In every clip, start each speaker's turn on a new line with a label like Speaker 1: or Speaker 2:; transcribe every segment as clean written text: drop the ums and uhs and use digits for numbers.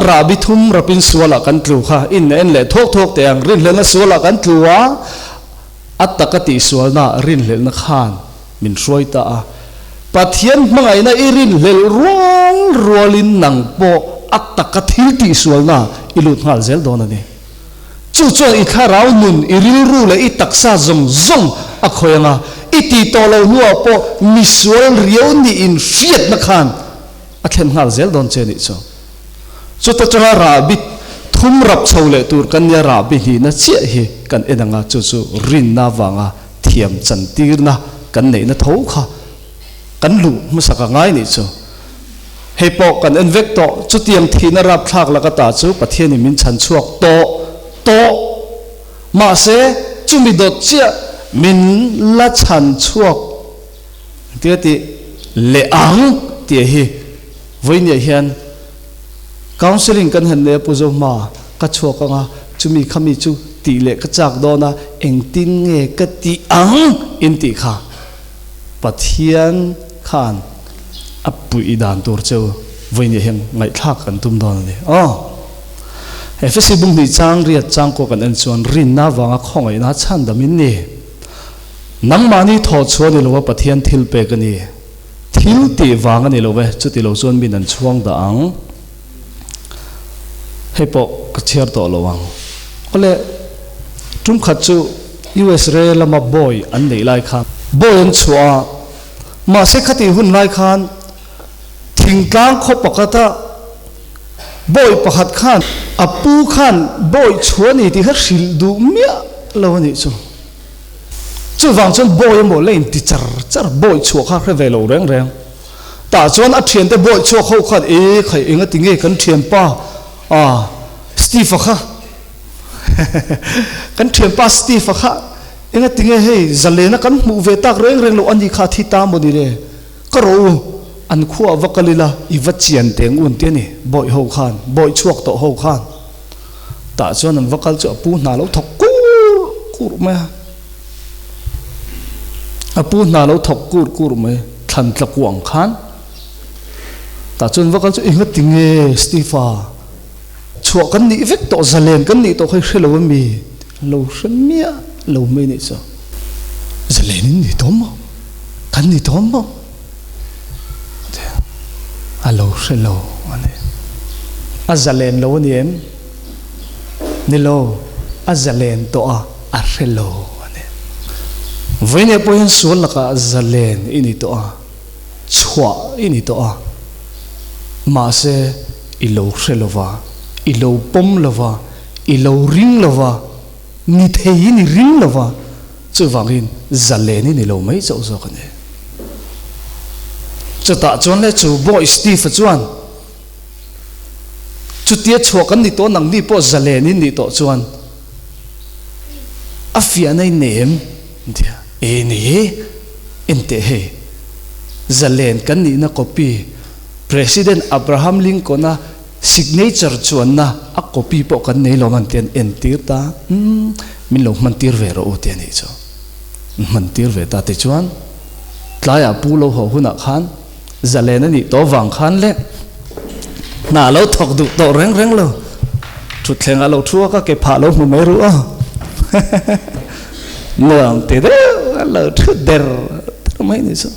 Speaker 1: rahbi thum rapin sualah kan tlu kha in en leh thawk thawk teh ang. Rinhlelhna sualah kan tlu a, a taka tihsualna rinhlelhna khan min hruai ta a. Pathian hmangaihna i rinhlelh rual rualin nang pawh a taka thil tihsualna i lut nghal zel dawn a ni. Chu chuan i thlarau nun, i rilru leh i taksa zawng zawng a khawih ang a, i tih tawh loh hnuah pawh misual riau niin hriatna khan a thlen nghal zel dawn che nih chu. Chuta changa rahbi thum rap chho leh tur kan nia rahbi hnihna chiah hi kan en ang a, chu chu rinna vanga thiam chantirna kan neihna tho kha kan luh hmasak a ngai nih chu. Hei pawh kan en vek tawh, chutiang thihna rapthlak laka ta chu Pathianin min chhan chhuak tawh tawh. Mahse, chumi dawt chiah min la chhan chhuak tia tih leh ang tih hi vawinia hian counselling kan han nei a Pu Zohma ka chhuak ang a, chumi khami chu tih leh ka chak dawn a, engtin nge ka tih ang in tih kha Pathian khan a puih dan tur cheu vawinia hian ngaihthlak kan tum dawn a ni. Aw. Efesi bung hnih chang riat changkua kan en chuan rinna vanga khawngaihna chhandam in ni. Nangmahni thawh chhuah ni lova Pathian thil pek a ni. Thil tih vang a ni lo ve, chuti lo chuan min an chhuang dah ang. Hei pawh ka chhiar tawh lo ang. Awle, tum khat chu US re lama bawi an neih lai khan bawi an chhuah a, mahse khatih hun lai khan thingtlang khaw pakhata bawi pakhat khan a pu khan bawi chhuah a ni tih kha hrilh duh miah lo a nih chu. Chuvang chuan bawi emaw la inti char char bawi chhuah kha hre ve lo reng reng. Tah chuan a thiante bawi chhuak ho khan e khai enga ti nge kan thianpa ah Steve-a kha kan thianpa Steve-a kha enga ti nge hei zalena kan hmuh ve tak reng reng loh a ni kha a thi ta maw ni le ka rawh u an khuaah va kal ila i va chian teng un ti a ni bawi ho khan bawi chhuak tawh ho khan Tah chuan an va kal chu a pu hna lo thawk kur kur mai a. A pu hna lo thawk kur kur mai thlan tla kuang khan. Tah chuan va kal chu enga ti nge Steve-a chhuah kan nih vek tawh zalen kan nih tawh kha i hre lo ami? Lo hre miah lo mai nih chu. Zalen in ni tawh maw? Kan ni tawh maw? A lo hre lo a ni. A zalen lo a ni em? Ni lo, a zalen tawh a, a hre lo a ni. Vawinia pawh hian sual lakah zalen i ni tawh a, chhuah i ni tawh a, mahse i lo hre lo va, i lo pawm lo va, i lo ring lo va, ni thei i ni ring lo va, Chuvangin zalen i ni lo mai chauh zawk a ni. Chutah chuan le chu boy Steve-a chuan, Chutia chhuah kan ni tawh nangni pawh zalen in nih tawh chuan a fiahna i nei em? An ti a. E ni, enteh hei, zalen kan nihna copy President Abraham Lincoln-a Signature chuanna a copy pawh kan nei lo man tian entir ta umm min lo hman tir ve rawh u ti a nih chu. Hman tir ve ta tichuan tlaiah pu lo haw hunah khan zalen a nih tawh vang khan le hna lo thawk duh tawh reng reng lo thutthleng ah lo thu a ka ke phah lo hmu mai ruh a nuam ti deuh a lo thu der der mai nih chu.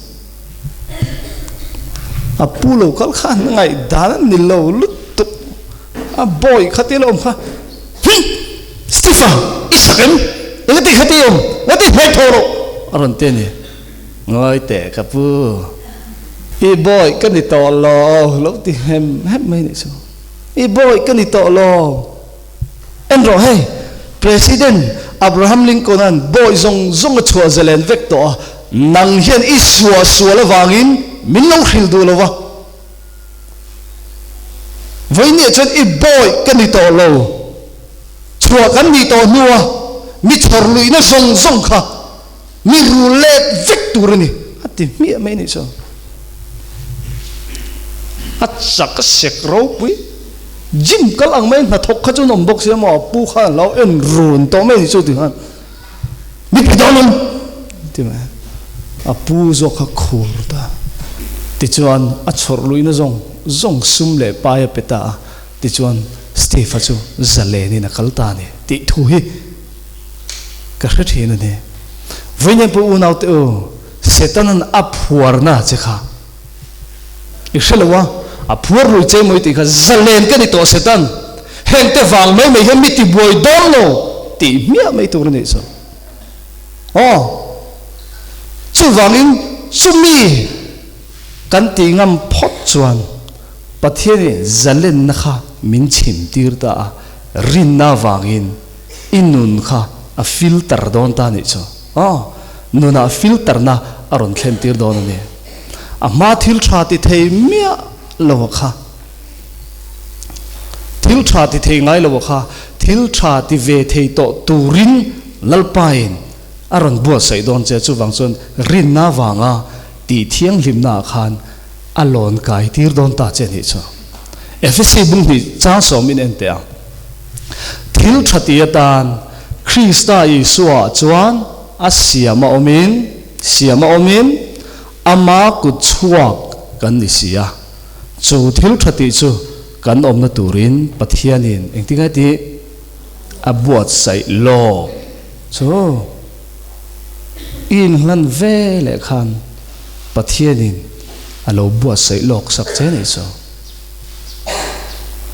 Speaker 1: A pu lo kal kha an ngaihdan an ni lo lutuk. A bawi kha ti lo awm kha, Hum! Stephen, i sak em? Engati kha ti awm? Engati hmai thaw rawh? A rawn ti a ni. Ngawi teh ka pu, i bawi ka ni tawh lo, lo ti hem hem mai nih chu. I bawi ka ni tawh lo. En rawh hei, President Abraham Lincoln-a'n bawi zawng zawng a chhuah zalen vek tawh a, nang hian i suah sual avangin min lo hrilh duh lo va. Vawinia chuan i bawi ka ni tawh lo, chhuah kan nih tawh hnua mi chhawr luihna zawng zawng kha mi rul let vek tur a ni, a ti hmiah mai a nih chuan. A chak a sek ropui. Gym kal ang mai hnathawk kha chu an awm bawk sia maw, pu khan a lo en run tawh mai a nih chu ti khan mi pe dawn awm ti mai a pu zawk kha khur ta. Tichuan a chhawrh luihna zawng zawng sum leh pai a pe ta a. Tichuan Steve-a chu zalenin a kal ta a ni tih thu hi ka hre thin a ni. Vawiin pawh unaute u, Setanan a phuarna che kha i hre lo a, a phuar lui che mawi tih kha zalen ka ni tawh Setan, hengte vang mai mai hian mi tibuai dawn lo tih hmiah mai tur a nih chu. Aw, chuvangin chumi kan tih ngam phawt chuan Pathianin zalenna kha min chhim tir ta a, rinna avangin i nun kha a filter dawn ta nih chu. Aw, nunah filter-na a rawn thlen tir dawn a ni. A hma thil tha ti thei miah lo a kha, thil tha ti thei ngai lo a kha, thil tha ti ve thei tawh turin Lalpain a rawn buatsaih dawn che. Chuvang chuan rinna avanga tih thianghlimnaah khan a lawn kai tir dawn ta che nih chu. Efesi bung hnih chang sawmin en teh ang. Thil tha ti atan Krista Isua chuan a siam a awmin siam a awmin ama kut chhuak kan ni si a. Chu thil tha tih chu kan awmna turin Pathianin engtin nge tih a buatsaih lawk chu i inhlan ve leh khan Pathianin a lo buatsaih lawk sak che nih chu.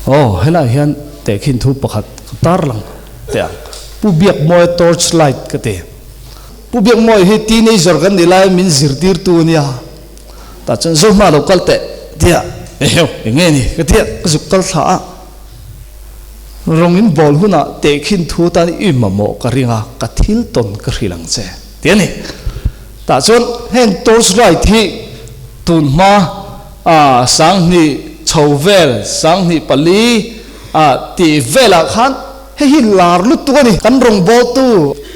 Speaker 1: Aw, helaiah hian tehkhin thu pakhat ka tar lang teh ang. Pu Biakmawia torch light ka ti. Pu Biakmawia hi teenager kan nih laiin min zirtirtu a nia. Tah chuan zo hma lo kal teh tia eheu eng nge ni ka tia ka zuk kal thla a. Rawng in bawl hunah tehkhin thu tan i mamawh ka ring a, ka thil tawn ka hrilh ang che ti a ni. Tah chuan heng torch light hi tun hma a sanghnih chho vel, sanghnih pali a tih velah khan hei hi lar lutuk a ni. Kan rawngbawltu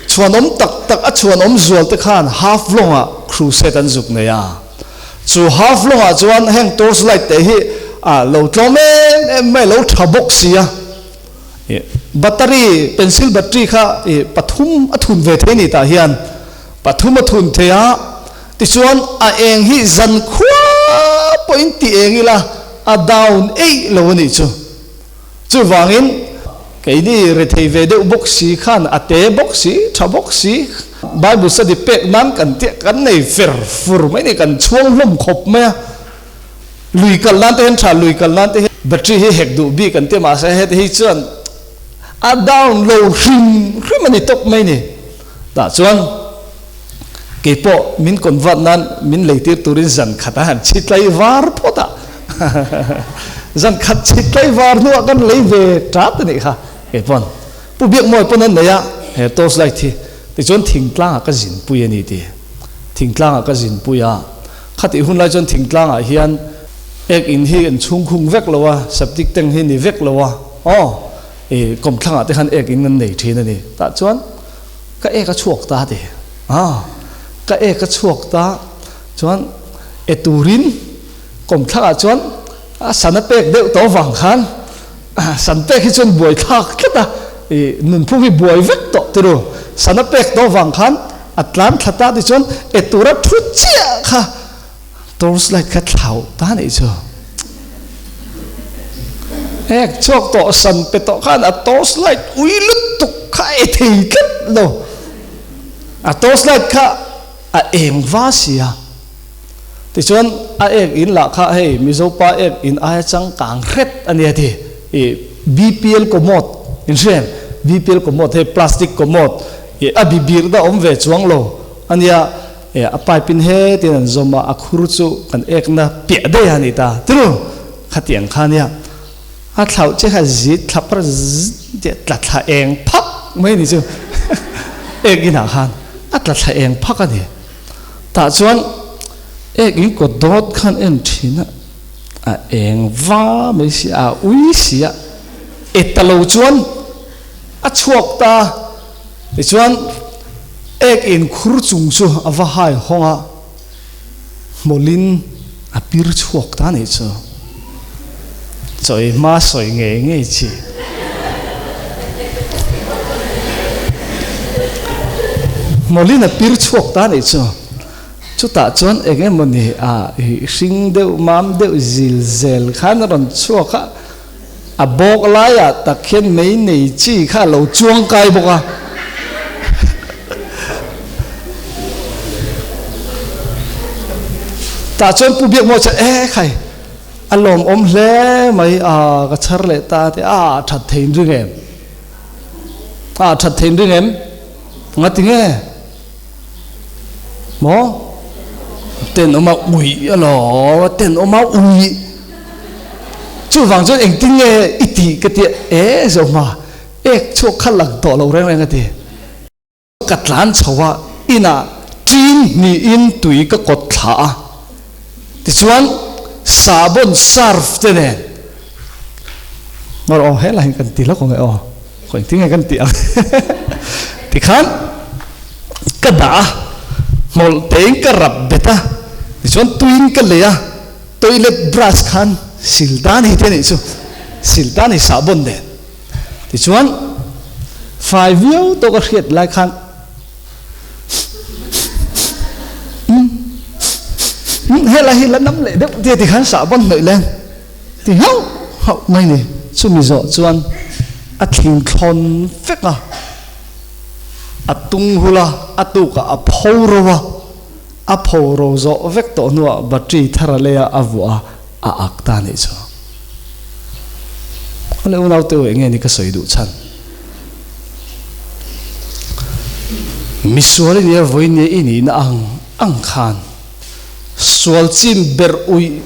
Speaker 1: chhuanawm tak tak a chhuanawm zual te khan half lawngah crusade an zuk nei a. Chu half lawngah chuan heng torch light te hi a lo tlawm em em mai, lo tha bawk si a. Battery, pencil battery kha pathum a thun ve thei a ni tah hian pathum a thun thei a. Tichuan a eng hi zan khua pawhin ti eng ila a down eih lo a nih chu. Chuvangin keini rethei ve deuh bawk si khan a te bawk si, tha bawk si, Bible study pek nan kan tih kan nei fer fur mai ni, kan chhuang hlawm khawp mai a. Lui kal nan te hian tha, lui kal nan te hian battery hi hek duh bik an ti mahse heti hi chuan a down lo hrim hrim a ni tawp mai ni. Tah chuan Keipawh min convert nan min leitir turin zan khat a han chhi tlai var phawt a, zan khat chhi tlai var hnuah kan lei ve tat a nih kha keipawn. Pu Biakmawi pawn an nei a he torch light hi, tichuan thingtlangah ka zinpui a ni ti. Thingtlangah ka zinpui a, khatih hun lai chuan thingtlangah hian ek in hi an chhungkhung vek lo a, septic tank hi ni vek lo a, aw i kawmthlangah te khan ek in an nei thin a ni. Tah chuan. Ka ek a chhuak ta ti. Ah, ka ek a chhuak ta chuan e turin kawmthlak ah chuan a san a pek deuh tawh avang khan san pek hi chuan buai thlak tlat a, i nunphung hi buai vek tawh tiru. San a pek tawh avang khan a tlan thla ta ti chuan e tura thu chiah kha torch light kha thlauh ta nih chu. Ek chhuak tawh san pe tawh khan a torch light ui lutuk kha e thei tlat lo. A torch light kha a eng va si a. Tichuan a ek in lah kha hei Mizo pa ek in aia changkang hret a nia ti. I BPL commode in hria em? BPL commode hei plastic commode i a bibir na awm ve chuang lo a nia. E, a pipe in hetin an zawm a, a khur chu kan ekna piah daih a ni ta tiru khatiang kha nia a thlauh che kha zit thla par zit tih tla thla eng phak mai ni chu ek inah khan a tla thla eng phak a ni tah chuan ek in kawt dawt khan en thin a a eng va mai si a ui si a e ta lo chuan a chhuak ta. Tichuan, ek in khur chung chu a va hai hawng a, hmawlin a pir chhuak ta nih chu. Chawi hma sawi ngei ngei chi. Hmawlin a pir chhuak ta nih chu. Chutah chuan eng emawni a hring deuh mam deuh zil zel khan a rawn chhuak a. A bawk laiah tak hian mei nei chi kha a lo chuang kai bawk a. Tah chuan Pu Biakmaw chuan, E khai, a lawmawm hle mai a, ka chhar leh ta a ti a, a that thei in ring em? A that thei in ring em? Ngati nge? Maw? Tenawma ui alawm, tenawma ui. Chuvang chuan engtin nge i tih ka tia, e Zohma, ek chhuak kha lang tawh lo reng reng a ti. Ka tlan chho a, inah ṭin hnihin tui ka kawt thla a, tichuan sahbawn surf te nen, Ngawr aw, helai hian kan ti lawk ang e aw, khaw engtin nge kan tih ang tikhan ka dah a, hmawlh tein ka rap bet a, tichuan tuiin ka lei a, toilet brush khan sil ta ni te anih chu, sil ta ni sahbawn nen. Tichuan fai viau tawk a hriat lai khan helai hi la nam leh deuh tia tikhan sahbawn hnawih leng. Ti hauh hauh mai ni. Chumi zawh chuan a thling thlawn vek a, a tung hul a, a tukah a pho ro a, a pho ro zawh vek tawh hnuah battery thar a lei a, a vuah a, a ak ta a nih chu. Awle unaute u enge ni ka sawi duh chhan? Misual i nia vawiin nia i nihna ang ang khan sual chin ber uih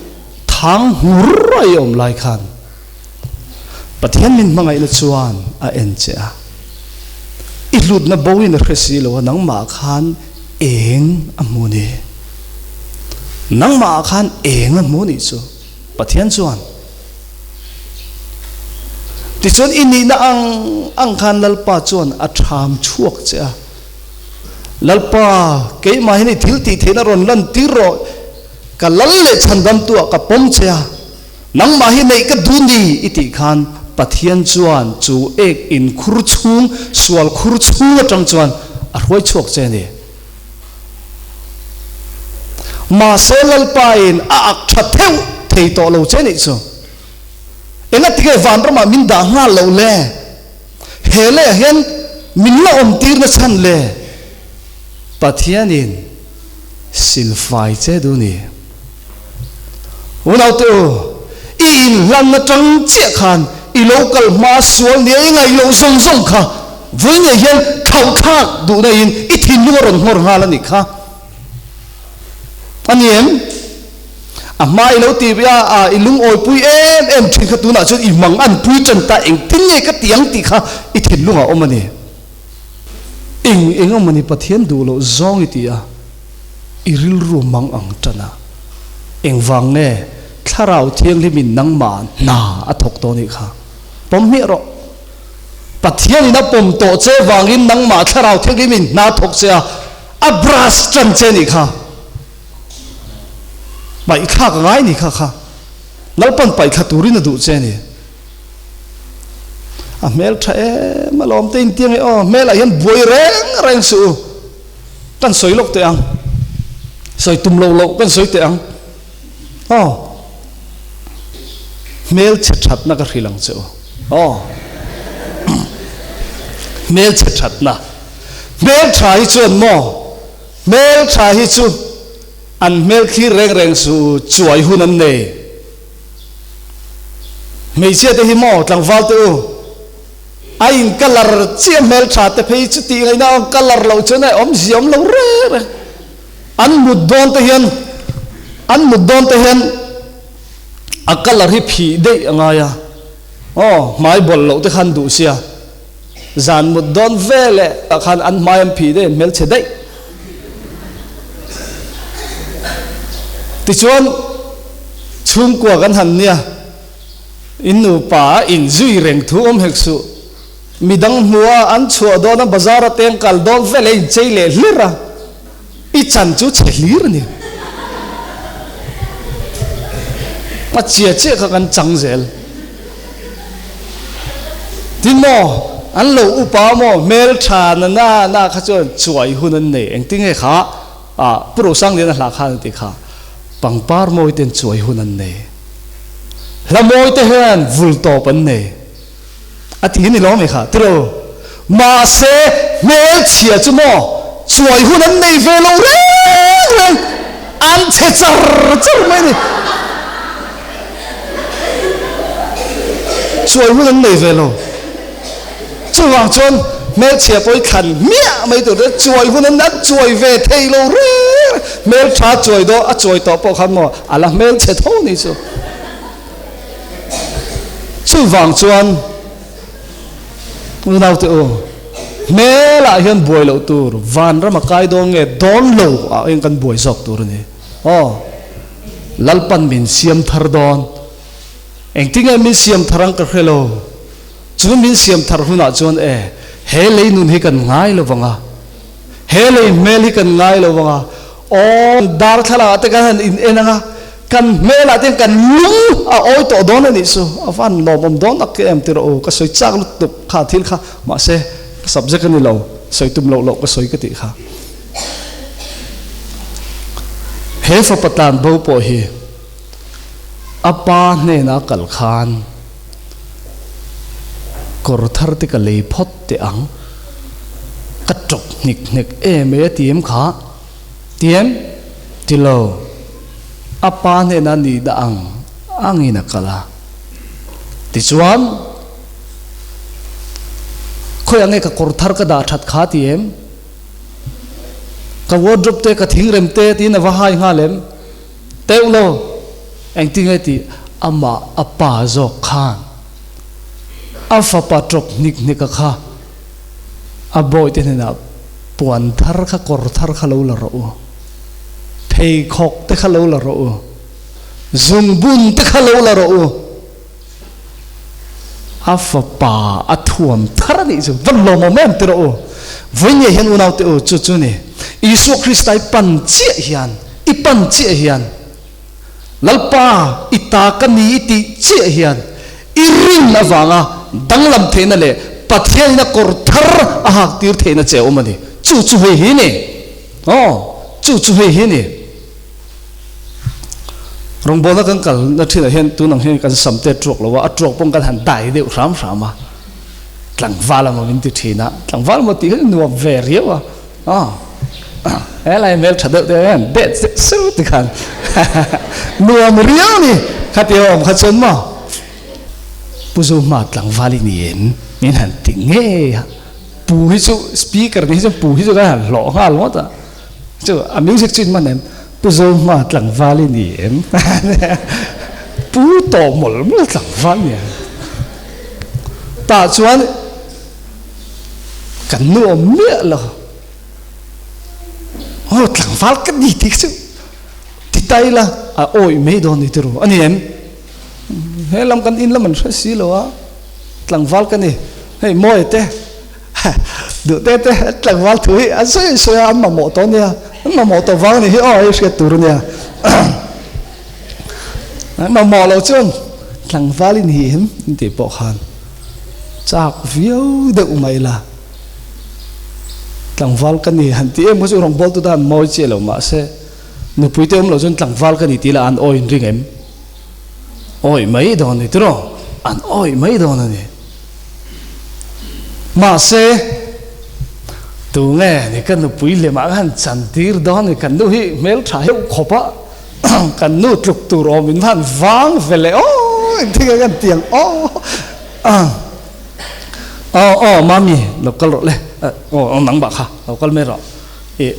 Speaker 1: Thang hmur a i awm lai khan Pathian min hmangaihna chuan a en che a, i hlutna bo in a hre si lo a, nangmah khan eng a hmu ni. Nangmah khan eng a hmu nih chu Pathian chuan. Tichuan i nihna ang ang khan Lalpa chuan a ṭham chhuak che a, Lalpa keimah hian i thil tih theihna rawn lantir rawh, Ka lal leh chhandamtuah ka pawm che a, nangmah hi neih ka duh ni i tih khan Pathian chuan chu ek in khur chhung, sual khur chhung atang chuan a hruai chhuak che a ni. Mahse Lalpa in a ak tha theuh thei tawh lo che nih chu. Engatinge vanramah min dah nghal loh le? He leh hian min la awm tirna chhan le? Pathianin silfai che duh ni. Unaute u, i inhlan atang chiah khan i lo kal hma sual nia i ngaih loh zawng zawng kha vawi ngei hian thlauhthlak duhna in i thinlung a rawn nghawr nghal a nih kha. A ni em? A hma i lo ti ve a, a i lungawipui em em thin kha tunah chuan i mang an pui tan ta engtin nge ka ti ang tih kha i thinlung a awm a ni. Eng eng amawni Pathian duh loh zawng i ti a, i rilru mang ang tan a. Engvang nge Thlarau Thianghlimin nangmah hna a thawk tawh nih kha? Pawm hmiah rawh. Pathianin a pawm tawh che vangin nangmah Thlarau Thianghlimin hna a thawk che a, a brush tan che nih kha. Paihthlak a ngai nih kha kha. Lalpan paihthla turin a duh che a ni. A hmel tha em alawm te intiang e aw hmelah hian buai reng reng suh u kan sawi lawk teh ang sawi tum lo loh kan sawi teh ang aw hmel chhe thatna ka hrilh ang che u aw hmel chhe thatna hmel tha hi chuan maw hmel tha hi chu an hmel thlir reng reng suh u chuai hun an nei. Hmeichhia te hi maw tlangval te u a in colour chiah hmeltha te phei chu tih ngaihna a colour loh chuan a awm ziam lo reng reng an mut dawn te hian an mut dawn te hian a colour hi phih daih a ngai a aw hmai bawlh loh te khan duh sia zan mut dawn veleh ah khan an hmai an phih daih an hmelchhe daih tichuan. Chhungkua kan han nia, in nupa a inzui reng thu awm hek suh. Midang hmua an chhuah dawn a, bazar a teng kal dawn vel a inchei leh hlir a, i chan chu chhe hlir a ni. A chia chiah kha kan chang zel. Tin maw, an lo upa maw, hmeltha na na na kha chuan chuai hun an nei. Engtinge kha Ah, Pu Rosangliana hla khan a ti kha, pangpar mawi ten chuai hun an nei. Hla mawi te hian vul tawp an nei a ti ni lawm i kha tiro. Mahse hmelchhia chu maw chuai hun an nei ve lo reng reng an chhe char char mai ni. Chuai hun an nei ve lo. Chuvang chuan hmelchhia pawh i thlan hmiah mai tur te chuai hun an chuai ve thei lo reng reng. Hmeltha chuai daw a chuai tawh pawh khan maw a la hmelchhe tho ni chu. Chuvang chuan unaute u, hmelah hian buai loh tur, vanram a kai dawn nge dawn lo ah hian kan buai zawk tur a ni. Aw, Lalpan min siam thar dawn. Engtinge min siam thar ang ka hre lo. Chu min siam thar hunah chuan e, he lei nun hi kan ngai lo vang a, he lei hmel hi kan ngai lo vang a, aw darthlalang ah te kan han in en ang a, kan hmelah te hian kan lung a awi tawh dawn a nih chu, a van lawmawm dawn tak em ti rawh u, ka sawi chak lutuk kha thil kha, mahse ka subject a ni lo, sawi tum loh loh ka sawi ka tih kha. He fapa tlan bo pawh hi a pa hnena kal khan, Kawr thar te ka lei phawt teh ang. Ka tawk hnik hnek em e a ti em kha? Ti em? Ti lo. A pa hnenah ni dah ang angin a kal a. Tichuan, Khawiah nge ka kawr thar ka dah that kha ti em? Ka wardrobe te, ka thingrem te tiin a va hai nghal em? Teuh lo, engtinge tih amah a pa zawk khan a fapa tawp hnik hnik a kha a bawihte hnenah puan thar kha kawr thar kha lo la rawh u, pheikhawk te kha lo la rawh u, zungbun te kha lo la rawh u, a fapa a thuam thar a nih chu va lawmawm em ti rawh u. Vawinia hian unaute u chu chu ni Isua Krista i pan chiah hian i pan chiah hian Lalpa i ta ka ni i tih chiah hian i rin avanga danglam theihna leh Pathianin a kawr thar a hak tir theihna che a awm a ni. Chu chu hei hi ni. Aw, chu chu hei hi ni. Rawngbawlna kan kalna thinah hian tun ang hian kan sam te a tuak lo a, a tuak pawh kan han dai deuh hram hram a, tlangval emaw min ti thin a, tlangval emaw tih hi nuam ve riau a, aw helai hmel tha deuh te hian det zeuh zeuh ti khan nuam riau a ni, khati a awm kha chuan maw Pu Zohma tlangval i ni em min han ti ngei a, pu hi chu speaker ni hi chuan pu hi chu kan han hlawh nghal ngawt a. Chu a music chu in man em? Pu Zohma tlangval i ni em? Pu tawh mawlh mawlh tlangval ni em? Tah chuan kan nu awm miah lo. Aw tlangval ka ni tih chu ti ta ila a awih mai dawn ni tiraw a ni em? He lam kan in lam an hre si lo a, tlangval ka ni. Hei mawi te. Duh te te tlangval thu hi a sawi sawi a, an mamawh tawh ania, an mamawh tawh vang anih hi aw hei hriat tur ania. An mamawh loh chuan tlangval in hi em in tih pawh khan chak viau deuh mai la. Tlangval ka ni han ti em kha chu rawngbawltu tan mawi chiah lo mahse nupui te awm loh chuan tlangval ka ni tih lah an awi in ring em? Awi mai dawn ni tiraw? An awi mai dawn a ni. Mahse, tunge ni ka nupui lemah ka han chan tir dawn ni, kan nu hi hmeltha heuh khawp a, kan nu tluk tur awm in va han vang ve leh aw engtin nge kan ti ang aw aw aw mami lo kal rawh le aw nangmah kha lo kal mai rawh i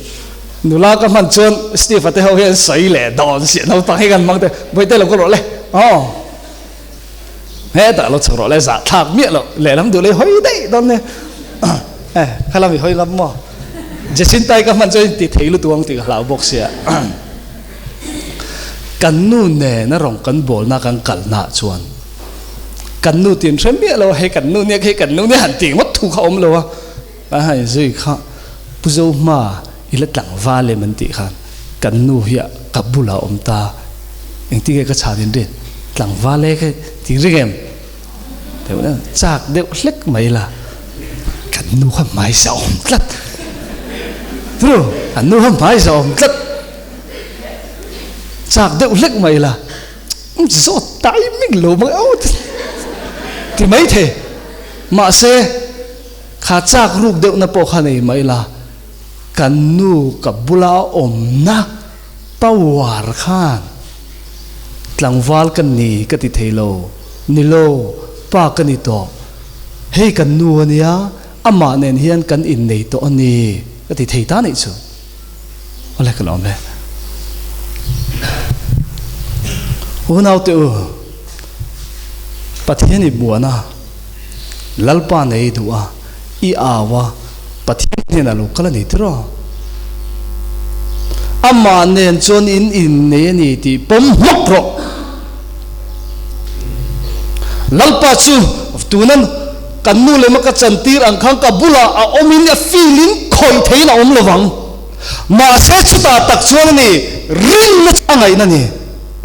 Speaker 1: nula ka hman chuan Steve a te ho hi an sawi leh dawn si naupang hi kan hmang te bawihte lo kal rawh le aw. Hetah lo chho rawh le zah thlak miah loh lehlam duh lei hawi daih dawn nia eh khalam i hawi ngam maw Jacinta-i ka hman chuan inti thei lutuk ang tih ka hlau bawk sia kan nu nena rawng kan bawlna kan kalna ah chuan kan nu tin hre miah lo a hei kan nu nia hei kan nu nia han tih ngawt thu kha awm lo a kan han inzui kha Pu Zohma i la tlangval em an tih khan kan nu hi ka bulah a awm ta engtin nge ka chhan in rin tlangval e ka ti ring em deuh deuh chak deuh hlek mai la kan nu kha hmaisa awm tlat tru kan nu kha hmaisa awm tlat chak deuh hlek mai la. Zawt timing lo mai au ti mai thei. Mahse kha chak ruk deuhna pawh kha nei mai la, kan nu ka bula awmna power khan tlangval ka ni ka ti thei lo, ni lo, pa ka ni tawh, hei kan nu a nia, amah nen hian kan innei tawh a ni ka ti thei ta nih chu. Awle ka lawm e. Unaute u, Pathian i buan a, Lalpa nei duh a, i au a, Pathian hnenah lo kal a ni tiraw? Amah nen chuan in innei a ni tih pawm hmawk rawh. Lalpa chu tunan kan nu lema ka chantir ang khan ka bulah a awmin a feel in khawih theiin a awm lo vang. Mahse chutah tak chuan a ni rinna a ngaihna ni.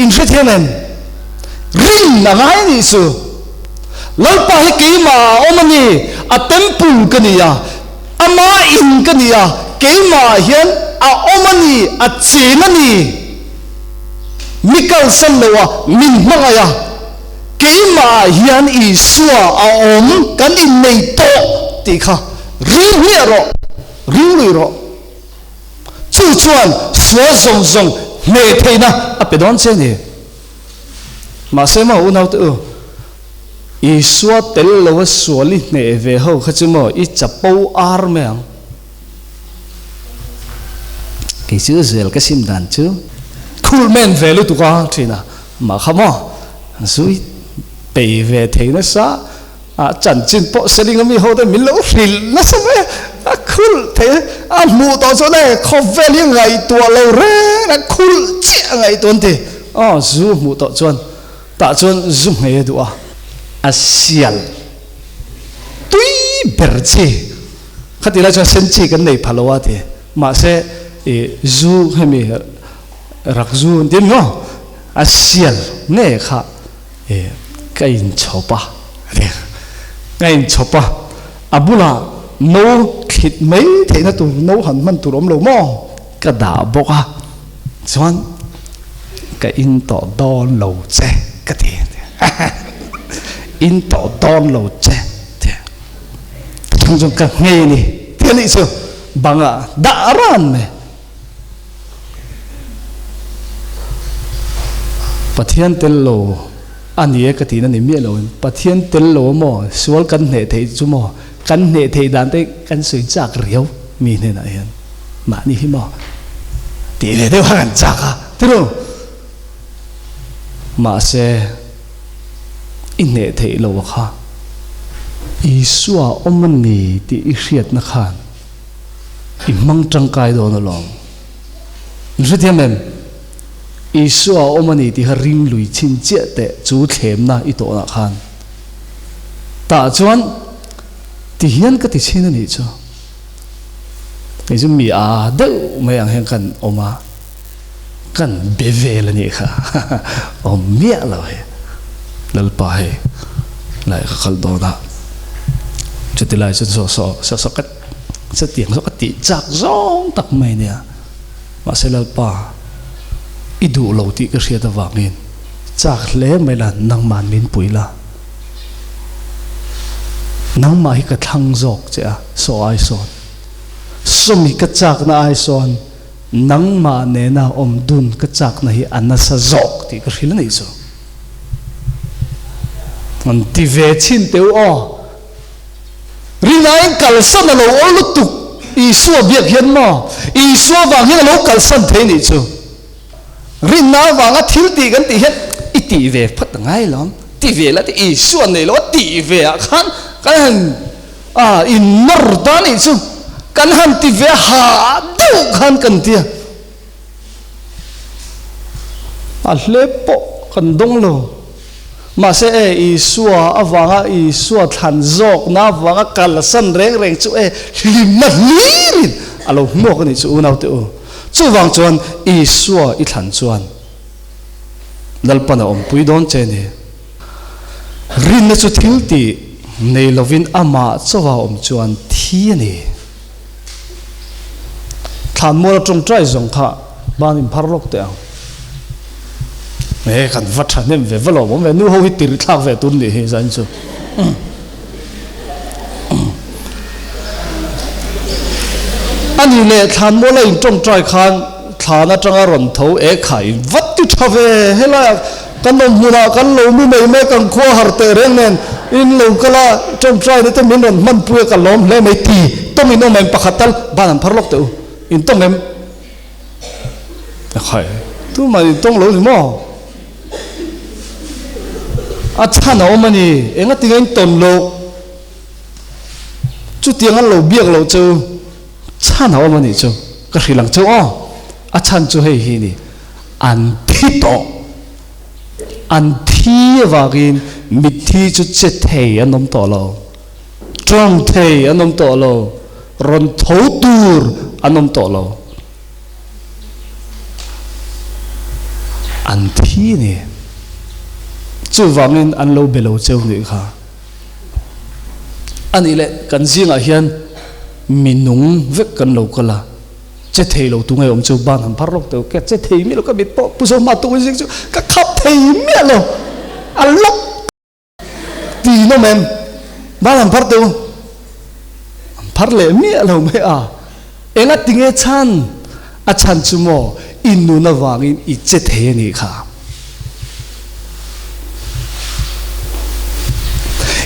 Speaker 1: In hrethiam em? Rin a ngai a nih chu. Lalpa hi keimah a awm a ni, a temple ka ni a, ama in ka ni a, keimah ah hian a awm a ni, a cheng a ni. Mi kalsan lo a, min hmangaih a, keimah ah hian Isua a awm, kan innei tawh tih kha ring hmiah rawh, ring lui rawh. Chu chuan sual zawng zawng hneh theihna a pe dawn che a ni. Mahse maw unaute u, Isua tel lo a sual i hneh ve ho kha chu maw i chapo ar mai ang. Kei chu zel ka sim dan chu khul men ve lutuk a thin a, mah kha maw zu i pei ve thei nasa a, chanchin pawh seling a mi ho te min lo hrilh nasa mai a, a khul thei a hmuh tawh chuan e khawvel hi ngaihtuah lo reng a khul chiah a ngaihtuah an ti, aw zu hmuh tawh chuan tah chuan zu nghei a duh a, a sial tui ber chi. Khati lai chuan sen chi kan nei pha lo a ti. Mahse i zu hemi rak zu an ti em maw? A sial nge kha i ka inchhawp a a ti. Ka inchhawp a, a bulah no thlit mai theihna tur no han hman tur awm lo maw? Ka dah bawk a, chuan ka in tawh dawn lo che ka ti. In tawh dawn lo che. Thang chuan ka nghei a ni tih a nih chu bangah dah ran mai. Pathian tel lo a ni e ka tihna ni miah lo in Pathian tel lo maw sual kan hneh theih chu maw kan hneh theih dan te kan sawi chak riau mi hnenah hian mahni hi maw tih ve deuh kha kan chak a tiraw mahse I hneh theih lo a kha. Isua awm a ni tih i hriatna khan i hmang tangkai dawn alawm. Min hrethiam em? Isua awm a ni tih kha ring lui chhin chiah teh chu thlemna i tawhnah khan. Tah chuan ti hian ka ti chhin a nih chu. Kei chu mi aa deuh mai ang hian kan awm a. Kan be vel a nih kha awm miah lo hei Lalpa hei lai ka kal dawn a chuti lai chuan saw saw saw saw ka chutiang saw ka tih chak zawng tak mai nia mahse Lalpa i duh lo tih ka hriat avangin chak hle mai la nangman min pui la nangmah hi ka thlang zawk che a saw ai sawn sawmi ka chakna ai sawn Nangmah nena awm dun ka chakna hi a nasa zawk tih ka hrilh a nih chu. An ti ve chhin teu aw. Rinain kalsan a lo awl lutuk Isua biak hian maw? Isua vang hian a lo kalsan thei nih chu. Rinna avanga thil tih kan tih hian i tih ve phat a ngai lo. Ti ve la ti Isua nei lo a tih ve ah khan kan han A in nawr ta nih chu kan han ti ve ha deuh khan kan ti a, a hle pawh kan dawng lo. Mahse e Isua avanga Isua thlan zawkna avanga kalsan reng reng chu e hlimna hlirin a lo hmuak a nih chu unaute u. Chuvang chuan Isua i thlan chuan Lalpan a awmpui dawn che ni. Rinna chu thil tih nei lovin amah chauha awm chuan thi a ni. Thlanmual a tawngtai zawng kha ban inphar lawk teh ang. E kan va thahnem ve va lawm awm ve nu ho hi tir thlak ve tur nih hi zain chu. Ani leh thlan muala in tawngtai khan thlan atanga rawn tho e khai vat ti tha ve helai ah kan awm hmunah kan lo mu mai mai kan khua har teh reng nen in lo kal a tawngtai na te min rawn hman pui a ka lawm hle mai ti tawng in awm em pakhat tal ban an phar lawk teh u in tawng em Khai, tumah in tawng lo ni maw? A chhan a awm a ni, enga tinge in tawn loh? Chutiang an lo biak loh chu chhan a awm a nih chu, ka hrilh ang cheu aw. A chhan chu hei hi ni, an thi tawh. An thi avangin mitthi chu che thei an awm tawh lo, tawng thei an awm tawh lo, rawn tho tur an awm tawh lo. An thi ni. Chuvangin an lo be lo cheu nih kha. A nih leh kan zingah hian mi nung vek kan lo kal a, che thei lo tu ngei awm chu ban han phar lawk teuh ke che thei miah lo ka mit pawh pu Zohma tuk zing chu ka khap thei miah lo a lawk Ti nawm em? Ban an phar teu. An phar leh miah lo mai a. Eng a ti nge chhan? A chhan chu maw i nun avangin i che thei a nih kha.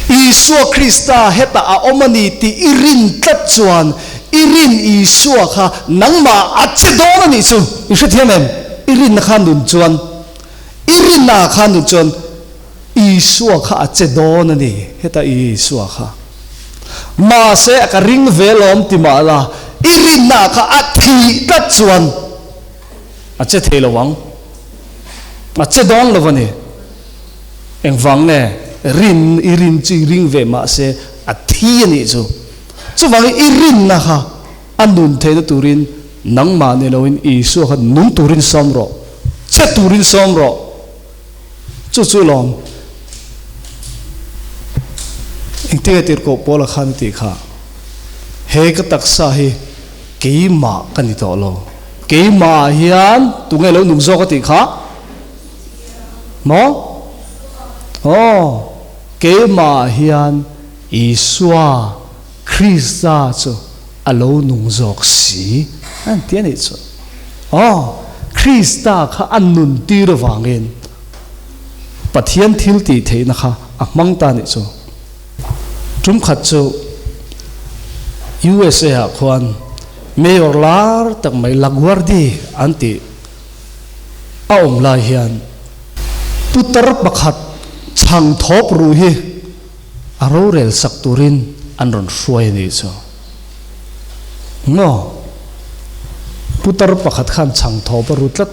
Speaker 1: Isua Krista hetah a awm a ni tih i rin tlat chuan i rin Isua kha nangmah a che dawn a nih chu. I hrethiam em? I rinna kha nun chuan i rinna kha nun chuan Isua kha a che dawn a ni, heta Isua kha. Mahse a ka ring ve lawm ti mah la, i rinna kha a thih tlat chuan a che thei lo ang. A che dawn lo a ni. Engvang nge? Rin, i rin chu i ring ve mahse a thi a nih chu. Chuvangin i rinna kha a nun theihna turin nangmah ni loin Isua kha nung turin sawm rawh, che turin sawm rawh. Chu chu lawm engtinge tirhkoh Paula khan a tih kha, He ka taksa hi keimah ka ni tawh lo, keimah ah hian tunge lo nung zawk a tih kha? Maw? Aw, keimah ah hian Isua Krista chu a lo nung zawk si an ti a nih chu. Aw, Krista kha a nun tir avangin Pathian thil tih theihna kha a hmang ta a nih chu. Tum khat chu USA ah khuan Mayor lar tak mai LaGuardi an tih a awm lai hian putar pakhat chhang thawp ruh hi a rorel sak turin an rawn hruai a nih chu. Maw? Putar pakhat khan chhang thawp a ru tlat.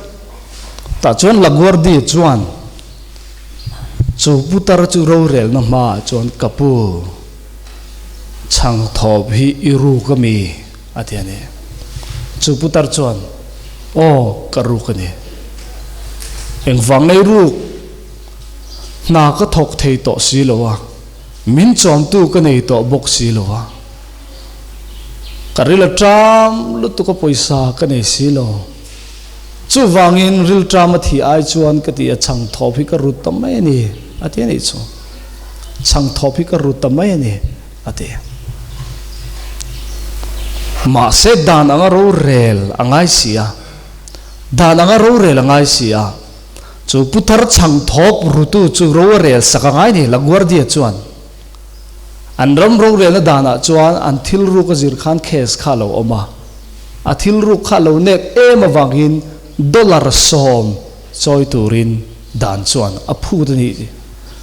Speaker 1: Tah chuan LaGuardia chuan chu putar chu rorelna hmaah chuan ka pu, chhang thawp hi i ruk a mi? a ti a ni. Chu putar chuan, Aw, ka ruk a ni. Engvang nei ruk? Hna ka thawk thei tawh si lo a, min chawmtu ka nei tawh bawk si lo a. Ka ril a ṭam lutuk a pawisa ka nei si lo. Chuvangin ril ṭam a thih ai chuan ka ti a chhang thawp hi ka rut ta mai a ni a ti a nih chu. Chhang thawp hi ka rut ta mai a ni a ti. Mahse dan anga rorel a ngai si a, dan anga rorel a ngai si a. Chu putar chhang thawp rutu chu ro a rel sak a ngai ni, LaGuardia chuan. An ram rorelna danah chuan an thil ruk a zir khan case kha a lo awm a. A thil ruk kha a lo nep em avangin dollar 10 chawi turin dan chuan a phut a ni.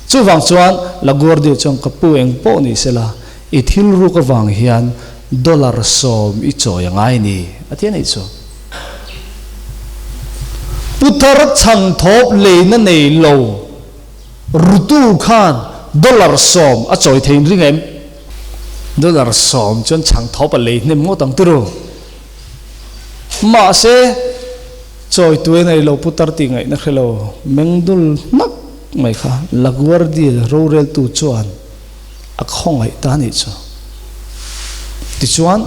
Speaker 1: Chuvang chuan LaGuardia chuan ka pu eng pawh ni sela, i thil ruk avang hian dollar 10 i chawi a ngai ni, a ti a nih chu. Putar chhang thawp leina nei lo rutu khan dollar 10 a chawi thei ring em? Dollar 10 chuan chhang thawp a lei hnem ngawt ang turu. Mahse, chawi tue nei lo putar tih ngaihna hre lo meng dul hmak mai kha LaGuardia roreltu chuan a khawngaih ta nih chu. Tichuan,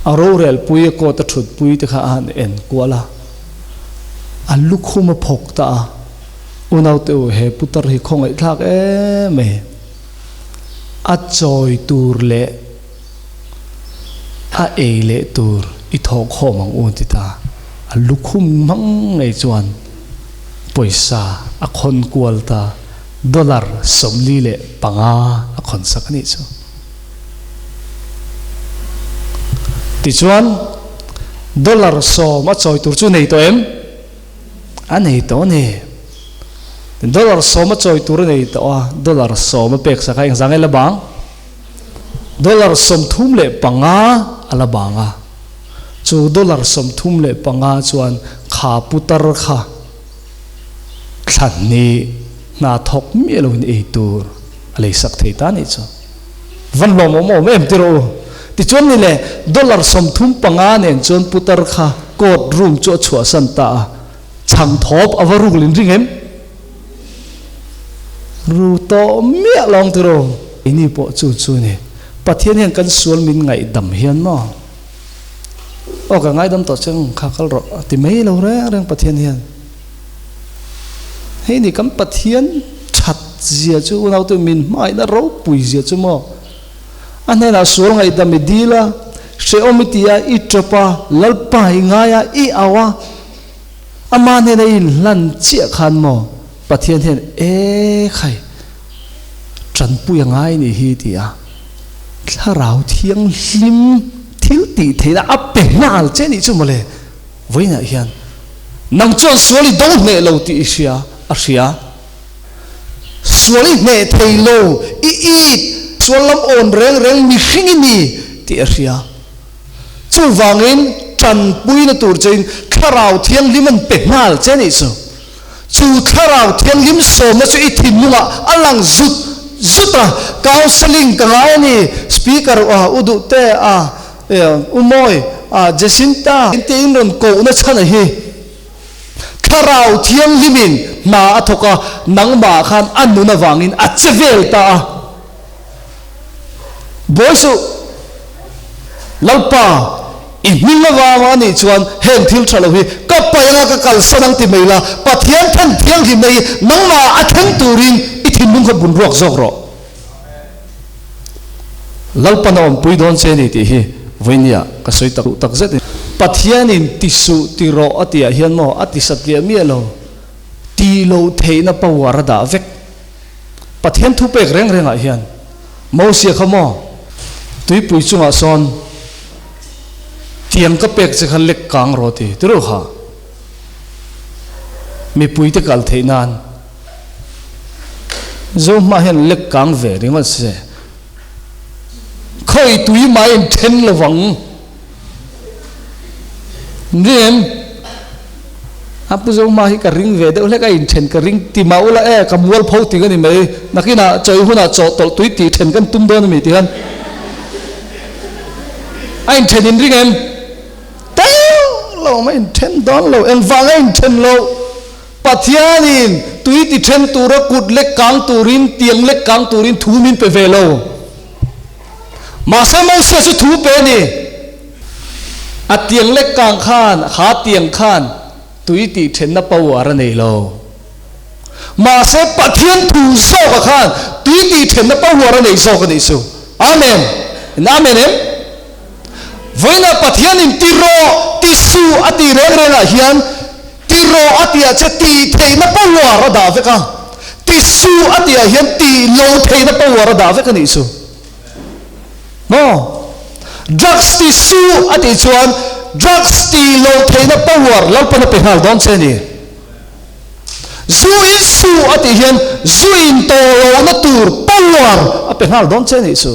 Speaker 1: a rorel pui a court a thut pui te kha a han en kual a, a lukhum a phawk ta a. Unaute u, he putar hi khawngaihthlak em mai. A chawi tur leh a ei leh tur i thawhkhawm ang u an ti ta. A lukhum hmang ngei chuan pawisa a khawn kual ta, dollar 45 a khawn sak a nih chu. Tichuan, dollar 10 a chawi tur chu nei tawh em? A nei tawh a ni. Dollar 10 a chawi tur a nei tawh a, dollar 10 a pek sak a, engzah nge la bang? Dollar 35 a la bang a. Chu dollar 35 chuan kha putar kha thla hnih hna thawk miah loin ei tur a lei sak thei ta nih chu. Van hlawm awm awm em ti rawh u. Tichuan ni le, dollar 35 nen chuan putar kha court room chu a chhuahsan ta a, chhang thawp a va ruk lin ring em? Ru tawh miah lo ang ti rawh u. Keini pawh chu chu ni. Pathian hian kan sual min ngaihdam hian maw? Aw ka ngaidam tawh che ang kha kal rawh a ti mai lo reng reng Pathian hian. Hei ni kan Pathian that zia chu unaute min hmangaihna ropui zia chu maw? A hnenah sual ngaihdam i dil a, hrehawm i ti a, i tawp a, Lalpa i ngai a, i au a, ama hnena i inhlan chiah khan maw Pathian hian e khai tanpui a ngai ni hi ti a, Thlarau Thianghlim thil tih theihna a pe nghal che nih chu mawle. Vawiinah hian nang chuan sual i do hneh lo tih i hria, a hria. Sual i hneh thei lo, i it, sual lam awn reng reng mihring i ni tih a hria. Chuvangin tanpuina tur chein Thlarau Thianghlim an pe nghal che nih chu. Chu Thlarau Thianghlim sawmna chu i thinlungah a lang zut zut a, counselling ka ngai a ni, Speaker a u duh te a, U Mawi, a Jacinta te in rawn kohna chhan a hi. Thlarau Thianghlimin hna a thawk a, nangmah khan a nun avangin a che vel ta a. Buai suh, Lalpa, i hming avanga a nih chuan heng thil tha lo hi ka paih anga ka kalsan ang ti mai la, Pathian then thianghlimna hi nangmah a thleng turin i thinlung kha bun ruak zawk rawh. Lalpan a awmpui dawn che ni tih hi vawinia ka sawi tak tak zet in. Pathianin ti suh ti rawh a tihah hian maw a ti satliah miah lo, ti loh theihna power a dah vek. Pathian thu pek reng rengah hian Mosia kha maw tuipui chungah sawn tiang ka pek che kha lek kang rawh ti ti reuh kha mipuite kal theih nan Zo hma hian lek kang ve ringawt se khawi tui mai in then lovang Nim a pu zo hma hi ka ring ve deuh hlek a inthen ka ring ti mah ula e ka mual pho ting a ni mai nakinah chawi hunah chaw tawlh tui tih then kan tum dawn a mi tihian a inthen in ring em teuh lo a inthen dawn lo engvang a inthen lo Pathianin tui ti then tura kut lek kang turin tiang lek kang turin thu min pe ve lo. Mahse Mosia chu thu pe a ni. A tiang lek kang khan, ha tiang khan tui tih thenna power a nei lo. Mahse Pathian thu zawkah khan tui tih thenna power a nei zawk a nih chu. Amen. In amen em? Vawiinah Pathianin ti rawh, ti suh a tih reng rengah hian Ti rawh a tihah che tih theihna power a dah vek a, ti suh a tihah hian tih lo theihna power a dah vek a nih chu. Maw? Drugs ti suh a tih chuan drugs tih lo theihna power Lalpan a pe nghal dawn che a ni. Zu in suh a tih hian zu in tawh lohna tur power a pe nghal dawn che a nih chu.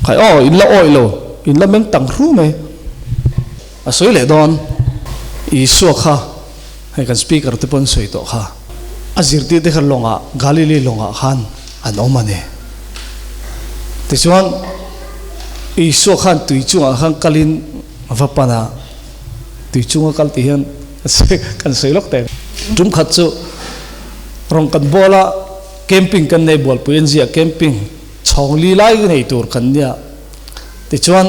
Speaker 1: Khai aw, in la awih lo, in la meng tang hru mai. A sawi leh dawn. Isua kha, hei kan speaker te pawh an sawi tawh kha, a zirtir te kha lawngah, Galilee lawngah khan an awm a ni. Tichuan, Isua khan tui chungah khan kalin a va pan a, tui chunga kal tih hian kan sawi lawk teh. Tum khat chu rawng kan bawl a, camping kan nei bualpui an ziah camping chhawng li lai nei tur kan nia. Tichuan,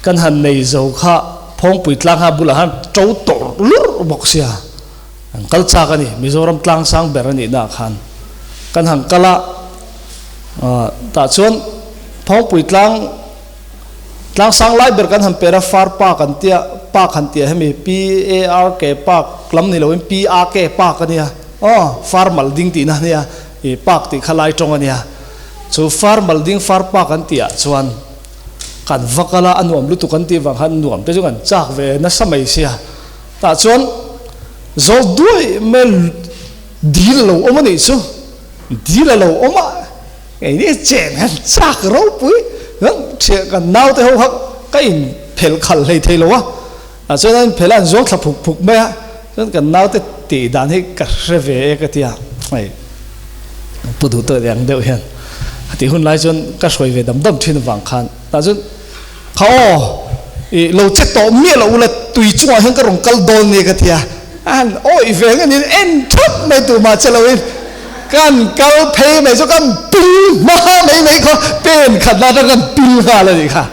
Speaker 1: kan han nei zo kha Phawngpui tlang ha bulah khan to tawrh lurh bawk sia. Kan kal chak a ni, Mizoram tlang sang ber a nihna ah khan kan han kal a, tah chuan Phawngpui tlang tlang sang lai ber kan han per a, Far Park an tia, Park han tia hemi PARK Park lam ni loin PAK Park a nia, aw Far mal ding tihna a nia, ih Park tih kha lai tawng a nia, chu Far mal ding Far Park an tih ah chuan kan va kal a, a nuam lutuk an tih vang khan nuam te chu kan chak ve nasa mai sia. Tah chuan zawl duai mai dil a lo awm a nih chu, dil a lo awm a, keini chen hian chak ropui thian kan naute ho kha ka in phelh khalh hlei thei lo a, tah chuan an inphelh a an zuang thla phuk phuk mai a, chuan kan naute tih dan hi ka hre ve e ka ti a, hei pu duh tawh ang deuh hian a tih hun lai chuan ka hruai ve dam dam thin avang khan tah chuan Kha aw, i lo che tawh miah loh ula tui chungah hian ka rawn kal dawn nia ka ti a, a han awih ve ang anin en thap mai tur mah che loin kan kal phei mai chu kan pil hma mai mai khaw pen khat la atang kan pil nghal a nih kha,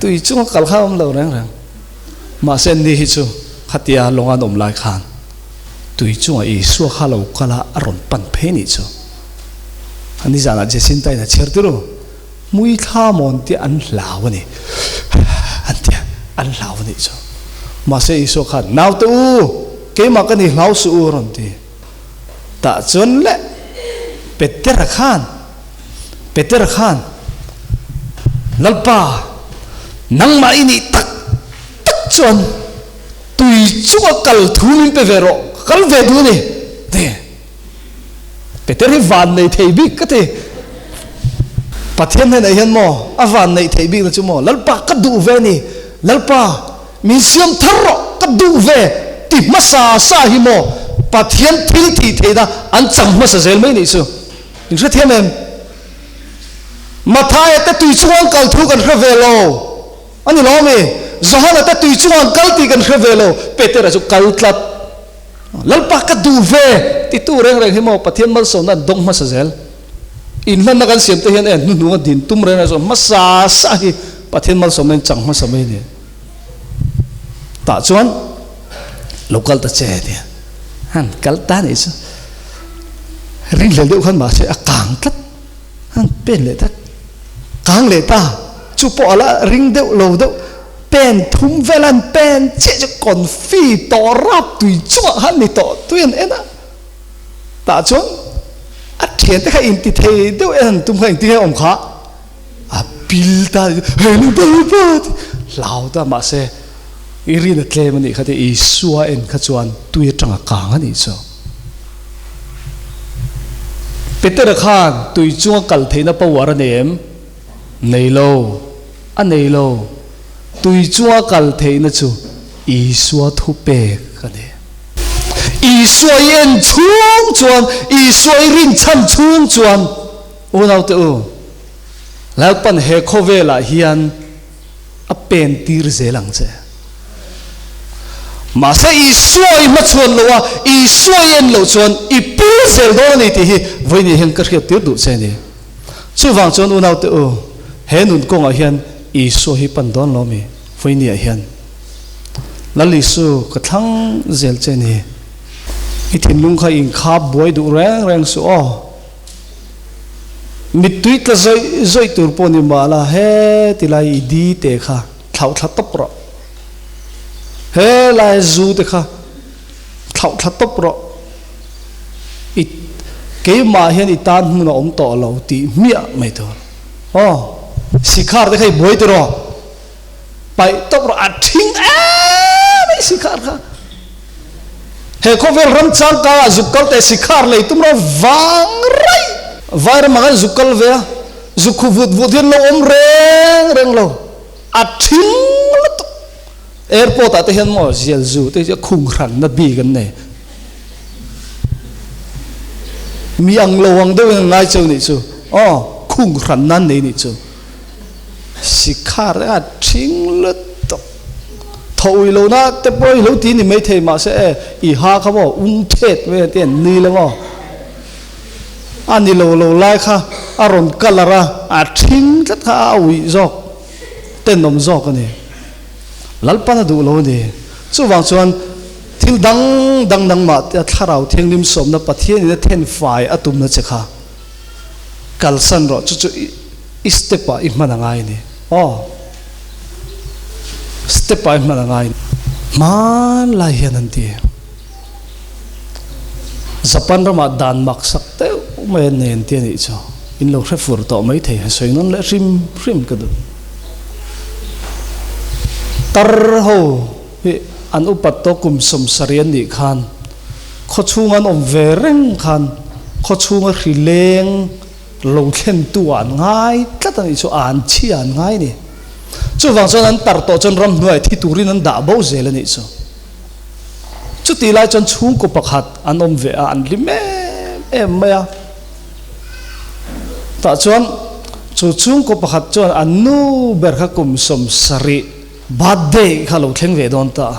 Speaker 1: tui chunga kal kha a awm lo reng reng. Mahse ni hi chu khatia lawng an awm lai khan tui chungah Isua kha lo kal a, a rawn pan phei nih chu. A nizanah Jacinta in a chhiar tir u. Mui thla mawn tih an hlau a ni, an ti a, an hlau a nih chu. Mahse Isua khan, Naute u, keimah ka ni hlau suh u, a rawn ti. Tah chuan le Petera khan, Petera khan, Lalpa, nangmah i nih tak tak chuan tui chunga kal thu min pe ve rawh, ka kal ve duh a ni, ti. Peter hi van nei thei bik ka ti. Pathian hnenah hian maw a van neih theih bikna chu maw Lalpa ka duh ve ni, Lalpa min siam thar rawh ka duh ve ti hmasa sa hi maw Pathian thil tih theihna an chang hmasa zel mai nih chu. In hrethiam em? Mathaia te tui chunga an kal thu kan hre ve lo a ni lo mi? Johana te tui chunga an kal tih kan hre ve lo, Petera chu kal tlat. Lalpa ka duh ve titu reng reng hi maw Pathian malsawmna an dawng hmasa zel. Inhlanna kan siam te hian e hnuhnung a din tum reng reng chuan hmasa sa hi Pathian malsawmna in chang hmasa mai a ni. Tah chuan lo kal ta che nia. Han kal ta nih chu ringhlel deuh khan mahse a kang tlat. Han pen leh ta kang leh ta chu pawh a la ring deuh lo deuh. Pen thum vel an pen chiah chu confi tawh rap tui chungah khan ni tawh tui an en a, tah chuan a thiante kha inti thei deuh en an tum kha engtin nge awm kha a pil ta hei ni bal ba ti hlau ta mahse i rin a tlem a nih kha ti Isua en kha chuan tui atanga kang a nih chu. Petera khan tui chunga kal theihna power a nei em? Nei lo. A nei lo. Tui chunga kal theihna chu Isua thupek a ni. Isua i en chhung chuan, Isua i rinchhan chhung chuan, unaute u, Lalpan he khawvelah hian a pen tir zel ang che. Mahse Isua i hmachhuan lo a, Isua i en loh chuan i pil zel dawn a ni tih hi vawiin hian ka hriat tir duh che a ni. Chuvang chuan unaute u, he nun kawngah hian Isua hi pan dawn lo mi? Vawinia hian Lal Isu ka thlang zel che ni. I thinlung kha inkhap buai duh reng reng suh aw. Mittui tla zawih zawih tur pawh ni mah la, he ti lai i di te kha thlauh thla tawp rawh. He lai zu te kha thlauh thla tawp rawh. I keimah hian i tan hmun a awm tawh lo tih hmiah mai tur. Aw, sikhar te kha i buai tiraw? Paih tawp rawh, a thing em mai sikhar kha. He khawvel ram changkangah zuk kal teh sikhar lei tum rawh vang raih. Vai ramah khan zuk kal ve a, zuk khu vut vut hian lo awm reng reng lo, a thing lutuk. Airport ah te hian maw zial zu te hi khung hran na bik an nei. Mi ang lo ang deuh in an ngai cheu nih chu. Aw khung hran na an nei nih chu. Sikhar te a thing lutuk. Thaw ui lo na te pawh i lo ti ni mai thei mahse e i ha kha maw um thet mai te an nui lo maw. A ni lo lo lai kha a rawn colour a a thing tlat kha a uih zawk tenawm zawk a ni. Lalpan a duh lo a ni. Chuvang chuan. Thil dang dang nangmah te a Thlarau Thianghlim sawmna Pathian in a then fai a tumna che kha kalsan rawh, chu chu i step ah i hman a ngai a ni. Aw, step ah i hman a ngai. Hmanlai hian an ti. Japan ramah dan mak sak deuh mai an nei an ti a nih chu. In lo hre fur tawh mai thei, sawi nawn leh hrim hrim ka duh. Tar ho hi an upat tawh kum 70 an nih khan khaw chhung an awm ve reng khan khaw chhunga hri leng lo thlentu ah an ngai tlat a nih chu, an chhia an ngai a ni. Chuvang chuan an tar tawh chuan ramhnuai thi turin an dah bo zel a nih chu. Chutih lai chuan chhungkaw pakhat an awm ve a, an hlim em em mai a. Tah chuan chu chhungkaw pakhat chuan an nu ber kha kum 70 birthday kha lo thleng ve dawn ta a.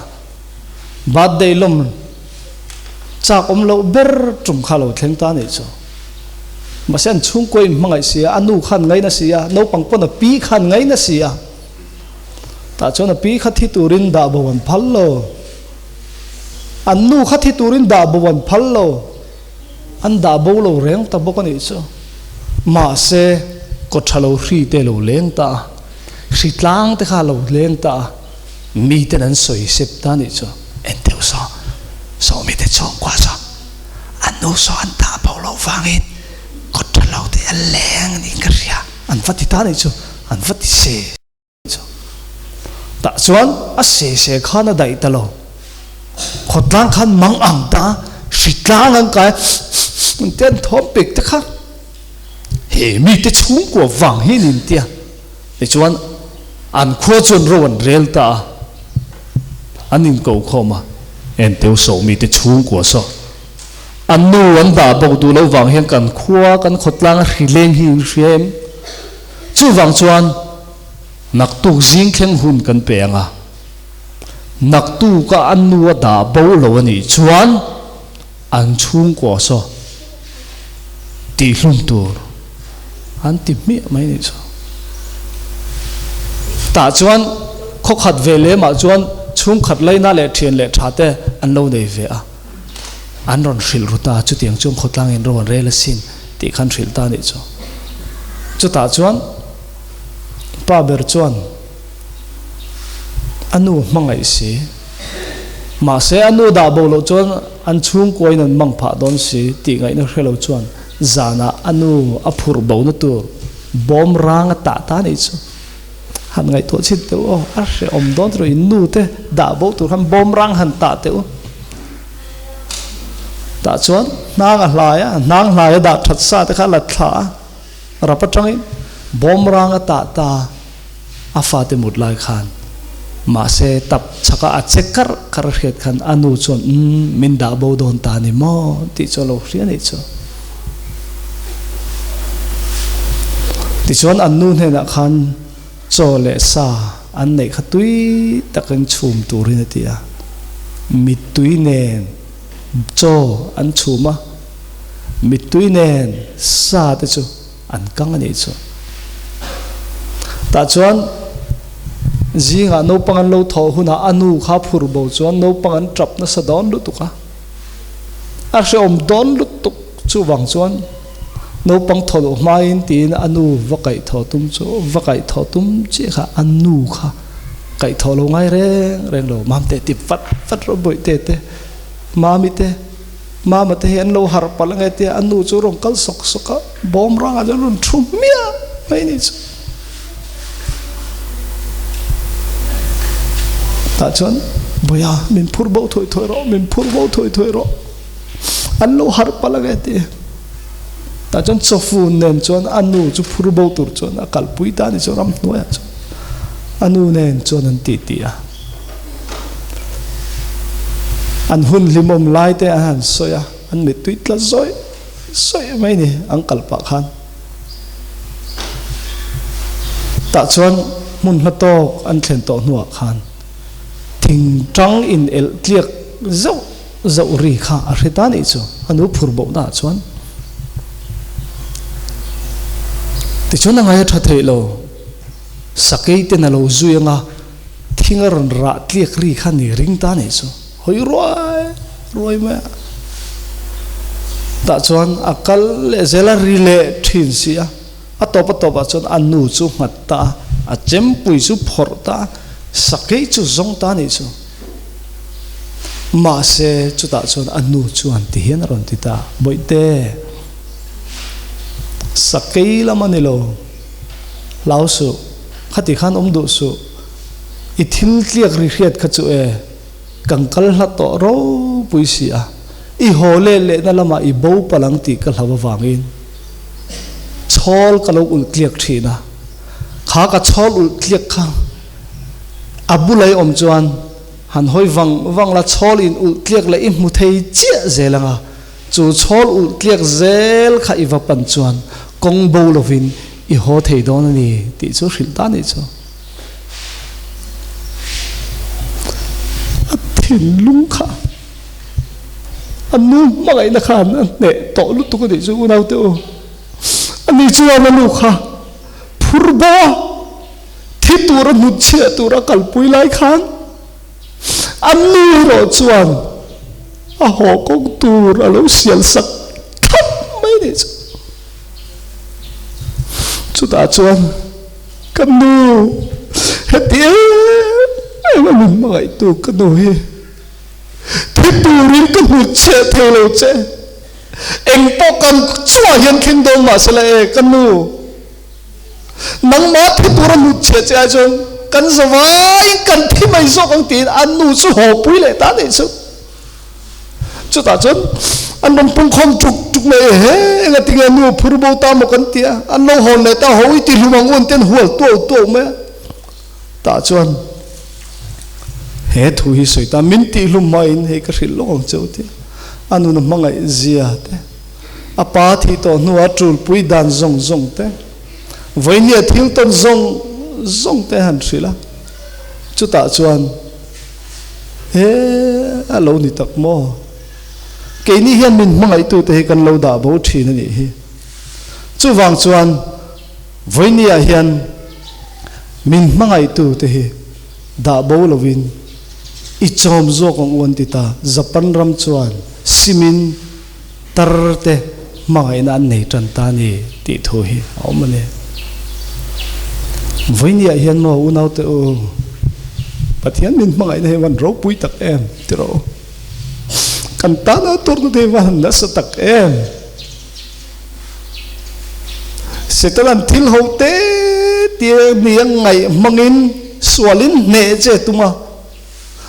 Speaker 1: Birthday lawm chak awm loh ber tum kha lo thleng ta a nih chu. Mahse an chhungkaw in hmangaih si a, a nu khan ngaina si a, naupang pawn a pi khan ngaina si a. Tah chuan a pi kha thi turin dah bo an phal lo. An nu kha thi turin dah bo an phal lo. An dah bo lo reng ta bawk a nih chu. Mahse, kaw tha lo hri te lo leng ta a, hri tlang te kha lo leng ta a, miten an sawi sep ta a nih chu. En deuh saw, saw mite chhungkua saw, an nu saw an dah bo loh vangin kaw tha lo te a leng niin ka hria. An va ti ta a nih chu. An va ti se chu. Tah chuan a se se khan a daih ta lo. Khawtlang khan mang ang ta, hritlang an kai an tia an thawm pek te kha. He mite chhungkua vang hi an intia. Tichuan an khua chuan ro an rel ta a, an inko khawm a, Enteu so mite chhungkua saw. A nu an dah bawk duh loh vang hian kan khua kan khawtlang a hrileng hi in hria em? Chuvang chuan naktuk zing thleng hun kan pe ang a, naktuka a nu a dah bo lo a nih chuan an chhungkua saw tihhlum tur an ti hmiah mai nih chu. Tah chuan khawkhat ve lemah chuan chhungkhat laina leh thian leh tha te an lo nei ve a, an rawn hrilh ru ta, chutiang chuan khawtlangin ro an rel asin tih khan hrilh ta nih chu. Chutah chuan pa ber chuan a nu hmangaih si, mahse a nu dah bo loh chuan an chhungkuain an mang phah dawn si tih ngaihna hre lo chuan zanah a nu a phurh bona tur bawm rang a tah ta nih chu. Han ngaihtuah chhin teh u aw, a hrehawm dawn tur in nu te dah bo tur khan bawm rang han tah teh u. Tah chuan hnang a hlai a, hnang hlai a dah that sa te kha a la thla a, rap atangin bawm rang a tah ta a fate mut lai khan mahse tap chhaka a che karh karh a hriat khan a nu chuan umm min dah bo dawn ta ni maw tih chu a lo hria nih chu. Tichuan an nu hnenah khan chaw leh sa an neih kha tui takin chhum turin a ti a. Mittui nen chaw an chhum a, mittui nen sa te chu an kang a nih chu. Tah chuan zingah naupang an lo thawh hunah a nu kha phur bo chuan naupang an tap nasa dawn lutuk a. A hrehawm dawn lutuk chuvang chuan naupang thaw loh hmain tiin a nu va kaih thaw tum chu va kaih thaw tum chiah kha a nu kha kaih thaw lo ngai reng reng lo Mamte ti vat vat rawh bawihte te Mami te Mama te hi an lo harh palh ange tia a nu chu rawn kal sawk sawk a bawm rangah chuan rawn thu hmiah mai ni chu. Tah chuan Bawiha min phur bo thawi thawi rawh, min phur bo thawi thawi rawh, an lo harh palh ange ti. Tah chuan chawfun nen chuan a nu chu phur bo tur chuan a kalpui ta a ni chu ramhnuaiah chuan a nu nen chuan an ti ti a. An hun hlimawm lai te an han sawi a, an mittui tla zawih zawih mai ni an kal pah khan. Tah chuan hmun hma tawk an thlen tawh hnuah khan thing tang in elh tliak zauh zauh ri kha a hre ta nih chu a nu phur bohna ah chuan. Tichuan a ngai a tha theih lo, sakei ten a lo zui anga thing a rawn rah tliak ri kha ni ring ta nih chu. Hawi ruai ruai mai a. Tah chuan a kal leh zel a, ri leh thin si a. A tawp a tawpah chuan a nu chu nghat ta a, a chempui chu phawrh ta a, sakei chu zawng ta a nih chu. Mahse chutah chuan a nu chuan ti hian a rawn ti ta, Bawihte, sakei lam a ni lo, hlau suh, khati khan awm duh suh, i thil tliak ri hriat kha chu e, kan kal hla tawh ropui si a, i haw leh lehna lamah i bo palh ang tih ka hlau avangin chhawl ka lo ulh tliak thin a, kha ka chhawl ulh tliak kha a bulai awm chuan han hawi vang vang la, chhawl in ulh tliak leh i hmu thei chiah zel ang a, chu chhawl ulh tliak zel kha i va pan chuan kawng bo lovin i haw thei dawn a ni tih chu hrilh ta nih chu. A thinlung kha a nu hmangaihna khan a hneh tawh lutuk a nih chu unaute u. Ani chuan a nu kha phur bo a, thi tura hnutchhiah tura kalpui lai khan a nu erawh chuan a haw kawng tur a lo sial sak thlap mai a nih chu. Chutah chuan ka nu heti em em a min hmangaihtu ka nu hi thi turin ka hnutchhiah thei lo che. Eng pawh kan chungah hian thleng dawn mah sela e ka nu, nangmah thi tura hnut chhiah che ai chuan kan zavaiin kan thi mai zawk ang tiin a nu chu haw pui leh ta nih chu. Chutah chuan an rawn pungkhawm tuk tuk mai e, he enga tinge nu phur bo ta maw kan ti a, an lo hawn leh ta ho i ti hlum ang u an ti an hual tuau tuau mai a. Tah chuan he thu hi sawi ta, min tih hlum hmain hei ka hrilh lawk ang che u tia a nuna hmangaih zia te, a pa thih tawh hnua tulpui dan zawng zawng te, vawinia thil tawn zawng zawng te han hrilh a, chutah chuan he a lo ni tak maw? Keini hian min hmangaihtute hi kan lo dah bo thin a nih hi. Chuvang chuan Vawinia hian min hmangaihtu te hi dah bo lovin i chawm zawk ang u an ti ta. Japan ram chuan simin tar te hmangaihna an nei tan ta a ni tih thu hi a awm a ni. Vawinia hian maw unaute u, Pathian min hmangaihna hi van ropui tak em ti rawh u. Kan tana turna te hi van nasa tak em. Setanan thil ho te te nia ngaih hmangin sualin hneh che tum a,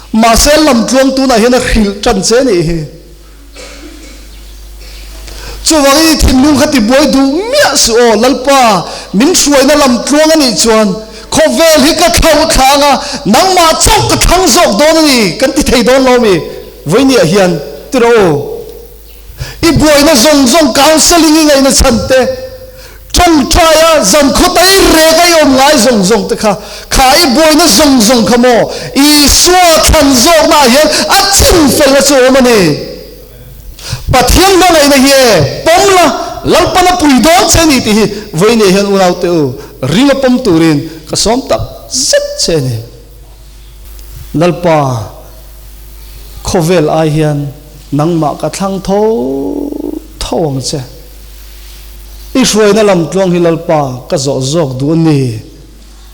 Speaker 1: mahse lamtluang tunah hian a hrilh tan che nih hi. Chuvangin i thinlung kha tibuai duh miah suh aw, Lalpa, min hruaina lamtluang a nih chuan khawvel hi ka thlauh thla anga nangmah chauh ka thlang zawk dawn a ni kan ti thei dawn lo mi? Vawinia hian ti rawh u. I buaina zawng zawng counselling i ngaihna chhan te, tawngtai a zan khawta i rek a i awm ngai zawng zawng te kha, kha i buaina zawng zawng kha maw Isua thlan zawkna ah hian a chin felna chu a awm a ni. Pathian hmangaihna hi e pawm la, Lalpan a pui dawn che a ni tih hi vawiin hian unaute u ring a pawm turin ka sawm tak zet che a ni. Lalpa khawvel ai hian nangmah ka thlang tho tho ang che. I hruaina lam tluang hi Lalpa ka zawh zawk duh a ni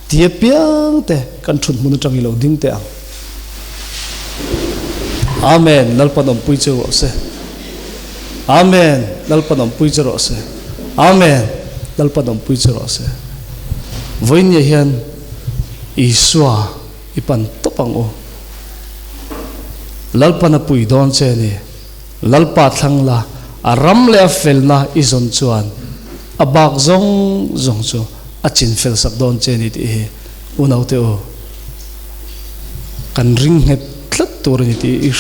Speaker 1: ti apiang te kan thut hmun atang i lo ding teh ang. Amen Lalpan awmpui che rawh se. Amen Lalpan awmpui che rawh se. Amen Lalpan awmpui che rawh se. Vawiin hian Isua i pan tawp ang u. Lalpan a pui dawn che a ni. Lalpa thlang la, a ram leh a felna i zawn chuan a bak zawng zawng chu a chin fel sak dawn che a ni tih hi unaute u kan ring nghet tlat tur a ni tih i hre.